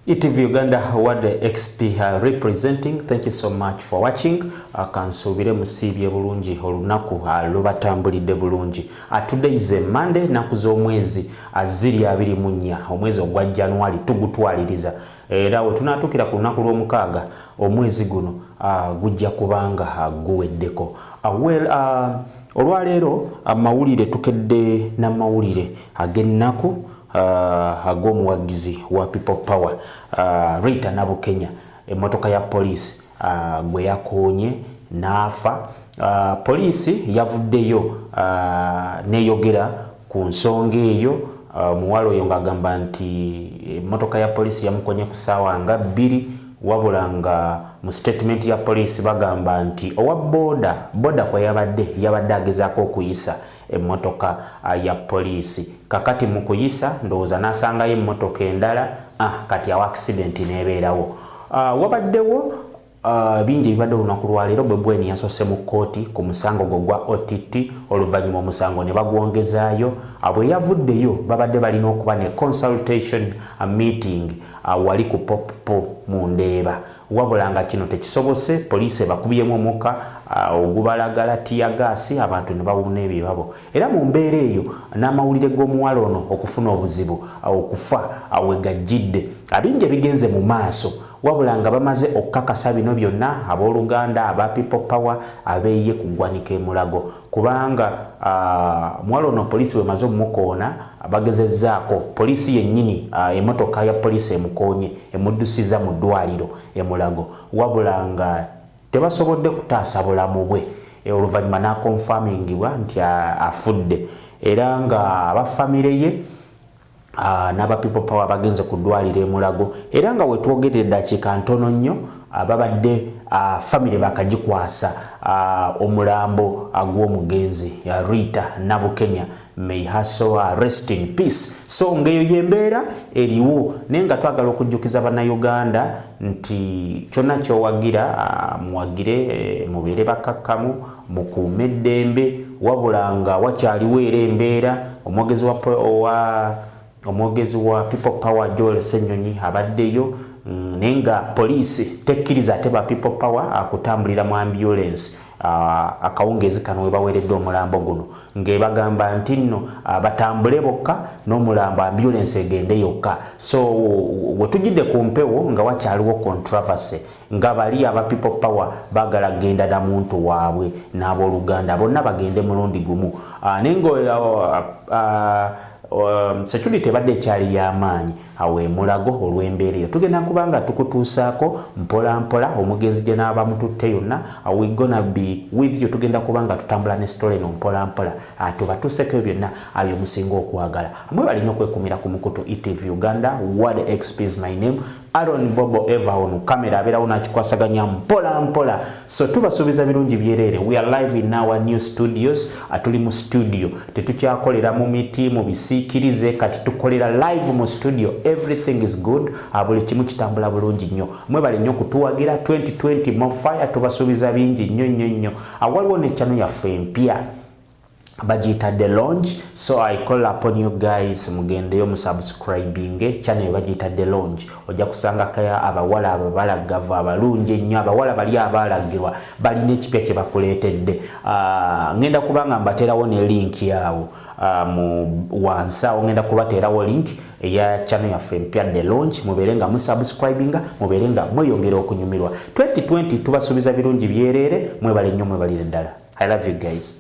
ETV Uganda, Wade XP representing. Thank you so much for watching. Kansuubire musiibye bulungi, olunaku lubatambulidde bulungi. Today is a Monday, naku z'omwezi 24, omwezi ogwa January tugutwaliriza, era we tunaatuukira ku lunaku lw'omukaaga omwezi guno gujja kubanga guweddeko. Well, olwaleero amawulire tukedde n'amawulire ag'ennaku ag'omuwagizi wa People Power, Rita Nabukenya, emmotoka ya poliisi gwe yakoonye n'afa. Poliisi yavuddeyo neyogera ku nsonga eyo. Omuwala oyo ng'agamba nti emmotoka ya poliisi yamukonye ku ssaawa nga 2, wabula nga mu statement ya poliisi bagamba nti owa boda boda kwe yabadde, yabadde agezaako okuyisa emmotoka ya poliisi. Kakati mu kuyisa ndowooza n'asangayo emmotoka endala, kati awo accident n'ebeerawo. Wabaddewo bingi ebibadde olunaku lwaleero. Bobi Wine yasoose mu kkooti ku musango gwo gwa OTT, oluvannyuma omusango ne bagwongezaayo. Bwe yavuddeyo babadde balina okuba ne consultation meeting wali ku Popo mu Ndeeba, wabula nga kino tekisobose. Poliisi ebakubyemu omukka ogubalagala, tear gas, abantu ne bawuna ebibabo. Era mu mbeera eyo n'amawulire g'omuwala ono okufuna obuzibu, okufa, we gajjidde abingi ebigenze mu maaso, wabula nga bamaze okukakasa bino byonna abooluganda aba People Power abeeyiye ku ggwanika emulago, kubanga muwala ono poliisi bwemaze omumukoona bagezezzaako poliisi yennyini, emmotoka ya poliisi emukoonye emuddusiza mu ddwaliro emulago, wabula nga tebasobodde kutaasa bulamu bwe. Oluvannyuma n'akonfamingibwa nti afudde, era nga abafamire ye n'aba People Power bagenze ku ddwaliro emulago, era nga wetwogerera eddakiika ntono nnyo babadde famire bakagikwasa omulambo gw'omugenzi Rita Nabukenya. May her soul rest in peace. So ng'eyo yembeera eriwo, naye nga twagala okujjukiza Bannayuganda nti kyonna kyowagira, muwagire, mubeere bakakkamu, mukuume eddembe, wabula nga wakyaliwo era embeera. Omwogezi wa People Power Joel Ssenyonyi abaddeyo, naye nga poliisi tekkiriza ate ba People Power akutambulira mu ambulance akawungeezi kano we baweereddwa omulambo guno, ng'ebagamba nti nno batambule bokka n'omulambo, ambulance egende yokka. So wetujjidde ku mpewo nga wakyaliwo controversy, nga bali aba People Power baagala genda na muntu waabwe n'abooluganda bonna bagende mulundi gumu, naye nga security ebadde ekyali y'amaanyi awo emulago. Olw'embeera eyo tugenda kubanga tukutuusaako mpola mpola omugenzi gye n'aba mututte yonna. We gonna be with you, tugenda kubanga tutambula ne story eno mpola mpola, tubatuuseko byonna byemusinga okwagala. Mwebale nnyo okwekumira ku mukutu ETV Uganda. Word XP is my name. Aaron Bobo Eva ono kamera abeerawo n'akikwasaganya mpola mpola. So tubasuubiza birungi byereere. We are live in our new studios. Tuli mu studio, tetukyakolera mu miti, mu bisiikirize, kati tukolera live mu studio. Everything is good, buli kimu kitambula bulungi nnyo. Mwebale nnyo kutuwagira. 2020 more fire, tubasuubiza bingi nnyo nnyo nnyo. Waliwo ne channel yaffe empya bagiyita The Launch, so I call upon you guys mugendeyo musubscribing channel bagiyita The Launch. Ojja kusangako abawala ababalagavu abalungi ennyo, abawala bali abalagirwa balina ekipya kye bakuleetedde. Ngenda kubanga mbateerawo ne link awo mu wansi awo, ngenda kubateerawo link eya channel yaffe empya The Launch, mubeere nga musubscribinga, mubeere nga mweyongera okunyumirwa. 2020 tubasuubiza birungi byereere. Mwebale nnyo, mwebalire ddala. I love you guys.